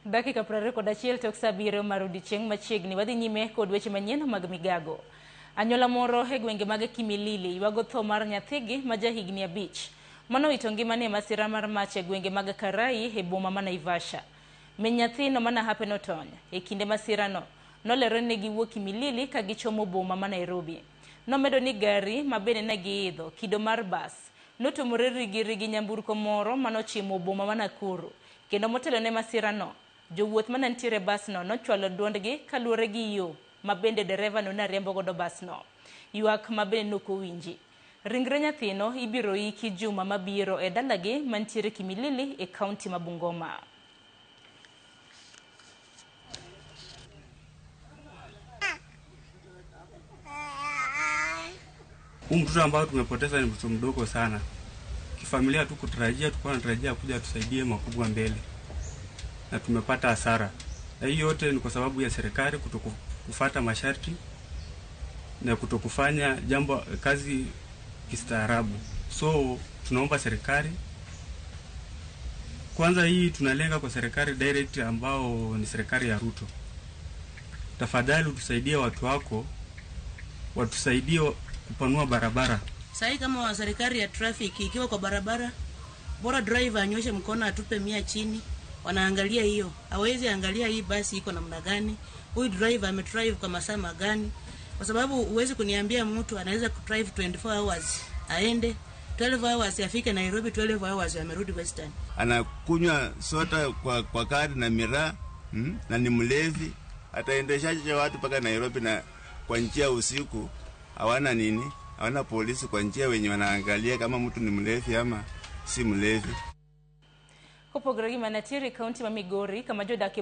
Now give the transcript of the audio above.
Dakika 21 tok saa 7 mar odiechieng' machiegni wadhi nyime kod weche manyien mag migago. Anyuola moro e gwenge mag Kimilili ywago tho mar nyathigi ma jahigni 5 manowito ngimane e masira mar mach e gwenge mag Karai e boma ma Naivasha. Min nyathino mana hape notony e kinde masirano nolero ni giwuok Kimilili ka gichomo boma ma Nairobi. Nomedo ni gari ma bende ne giidho kido mar bas notumore rigi nyamburko moro manochimo boma ma Nakuru kendo motelo ne masirano jowuoth mane nitiere e basno nochwalo duondgi kaluwore gi yo ma bende dereva no ne riembo godo basno. Ywak ma bende nokowinji. Ringre nyathino ibiro iki juma mabiro e dalagi mantiere Kimilili e kaunti ma Bungoma. Huu mtoto ambao tumepoteza ni mtoto mdogo sana. Kifamilia tukutarajia, tulikuwa tunatarajia kuja tusaidie makubwa mbele, na tumepata hasara. Na hii yote ni kwa sababu ya serikali kutokufuata masharti na kutokufanya jambo kazi kistaarabu. So tunaomba serikali kwanza, hii tunalenga kwa serikali direct ambao ni serikali ya Ruto. Tafadhali utusaidie watu wako, watusaidie kupanua barabara. Sahii kama wa serikali ya traffic ikiwa kwa barabara, bora driver anyoshe mkono atupe 100 chini, wanaangalia hiyo. Hawezi angalia hii basi iko namna gani, huyu driver amedrive kwa masaa magani, kwa sababu huwezi kuniambia mtu anaweza kudrive 24 hours aende 12 hours afike Nairobi, 12 hours amerudi Western. Anakunywa soda kwa kadi na miraa, na ni mlevi. Ataendeshaje watu mpaka Nairobi na kwa njia usiku? Hawana nini? Hawana polisi kwa njia wenye wanaangalia kama mtu ni mlevi ama si mlevi. Kopogore gi manatiere e kaunti ma Migori kama jodak e